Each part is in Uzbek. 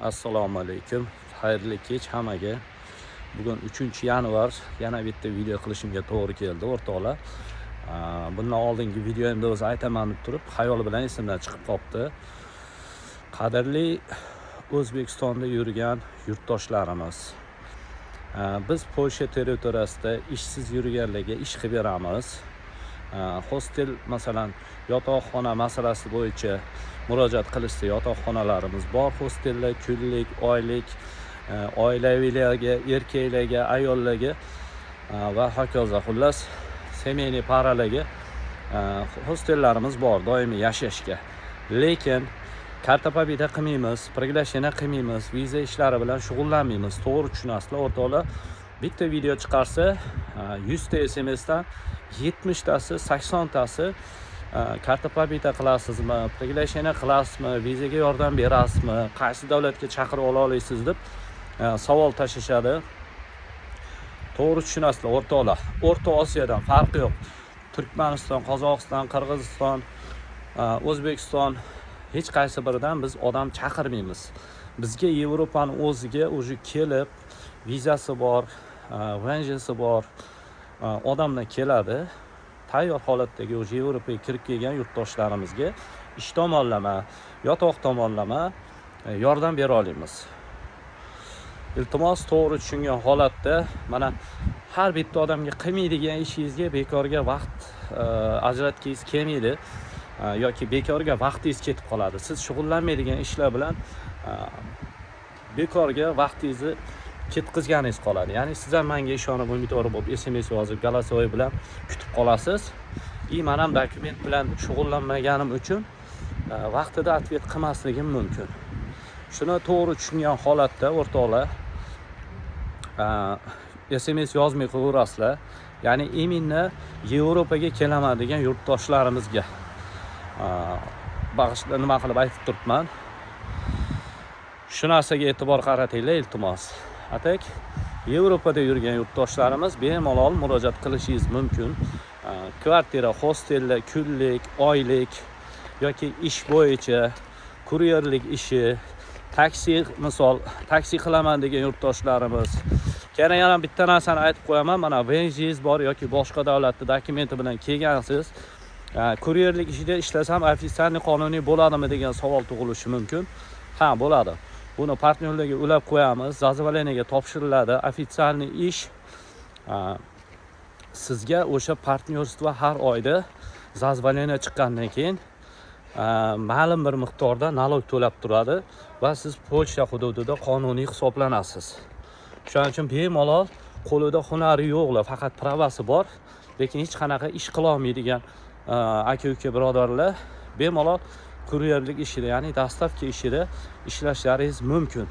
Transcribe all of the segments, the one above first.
Assalomu alaykum, xayrli kech hammaga. Bugun 3 yanvar, yana bitta video qilishimga to'g'ri keldi, o'rtoqlar. Bundan oldingi videomda o'zi aytaman deb turib, xayol bilan esimdan chiqib qolibdi. Qadrli O'zbekistonda yurgan yurtdoshlarimiz, biz Polsha territoriyasida ishsiz yurganlarga ish qilib beramiz. Hostel, masalan, yotoqxona masalasi bo'yicha murojaat qilishsa, yotoqxonalarimiz bor, hostellar kunlik, oylik, oilaviylarga, erkaklarga, ayollarga va hokazo. Xullas, семейный paralarga hostellarimiz bor doimiy yashashga. Lekin карта побита qilmaymiz, приглашение qilmaymiz, viza ishlari bilan shug'ullanmaymiz. To'g'ri tushunasizlar, o'rtoqlar. Bitta video chiqarsa, 100 ta SMSdan 70tasi, 80tasi карта побита qilasizmi, приглашение qilasizmi, vizaga yordam berasizmi, qaysi davlatga chaqirib ola olasiz deb savol tashlashadi. To'g'ri tushunasizlar, o'rtoqlar, O'rta Osiyodan farqi yo'q, Turkmaniston, Qozog'iston, Qirg'iziston, O'zbekiston, hech qaysi biridan biz odam chaqirmaymiz. Bizga Yevropani o'ziga уже kelib, vizasi bor, ВНЖ si bor odamlar keladi. Tayyor holatdagi, уже Yevropaga kirib kelgan yurtdoshlarimizga ish tomonlama, yotoq tomonlama yordam bera olamiz. Iltimos, to'g'ri tushungan holatda, mana, har bitta odamga qilmaydigan ishingizga bekorga vaqt ajratgingiz kelmaydi yoki bekorga vaqtingiz ketib qoladi. Siz shug'ullanmaydigan ishlar bilan bekorga vaqtingizni ketkazganingiz qoladi. Ya'ni siz ham manga ishonib, umidvor bo'lib, SMS yozib, голосовой bilan kutib qolasiz и man ham dokument bilan shug'ullanmaganim uchun vaqtida ответ qilmasligim mumkin. Shuni to'g'ri tushungan holatda, o'rtoqlar, SMS yozmay qo'yaverasizlar. Ya'ni именно Yevropaga kelaman degan yurtdoshlarimizga bag'ishla nima qilib aytib turibman. Shu narsaga e'tibor qaratinglar, iltimos. А так Yevropada yurgan yurtdoshlarimiz bemalol murojaat qilishingiz mumkin. Kvartira, hostellar kunlik, oylik yoki ish bo'yicha, kuryerlik ishi, taksi, misol, taksi qilaman degan yurtdoshlarimiz. Keyin yana bitta narsani aytib qo'yaman. Mana, ВНЖ ingiz bor yoki boshqa davlatni dokumenti bilan kelgansiz, kuryerlik ishida ishlasam официальный, qonuniy bo'ladimi degan savol tug'ilishi mumkin. Ha, bo'ladi. Buni partnyorlarga ulab qo'yamiz, дозволение ga topshiriladi, официальный ish. Sizga o'sha партнёрство har oyda дозволение chiqqandan keyin ma'lum bir miqdorda налог to'lab turadi va siz Polsha hududida qonuniy hisoblanasiz. Shuning uchun bemalol qo'lida hunari yo'qlar, faqat pravasi bor, lekin hech qanaqa ish qilolmaydigan aka uka birodarlar bemalol kuryerlik ishida, ya'ni доставка ishida ishlashlaringiz mumkin.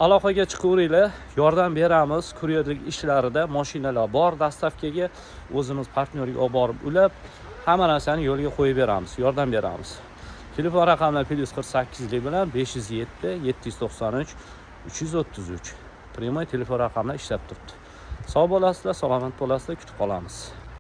Aloqaga chiqaveringlar, yordam beramiz. Kuryerlik ishlarida mashinalar bor, доставка ga o'zimiz partnyorga olib borib ulab, hamma narsani yo'lga qo'yib beramiz, yordam beramiz. Telefon raqamlari +48lik bilan 507 793 333, прямой telefon raqamlar ishlab turibdi. Sog' bo'lasizlar, salomat bo'lasizlar, kutib qolamiz.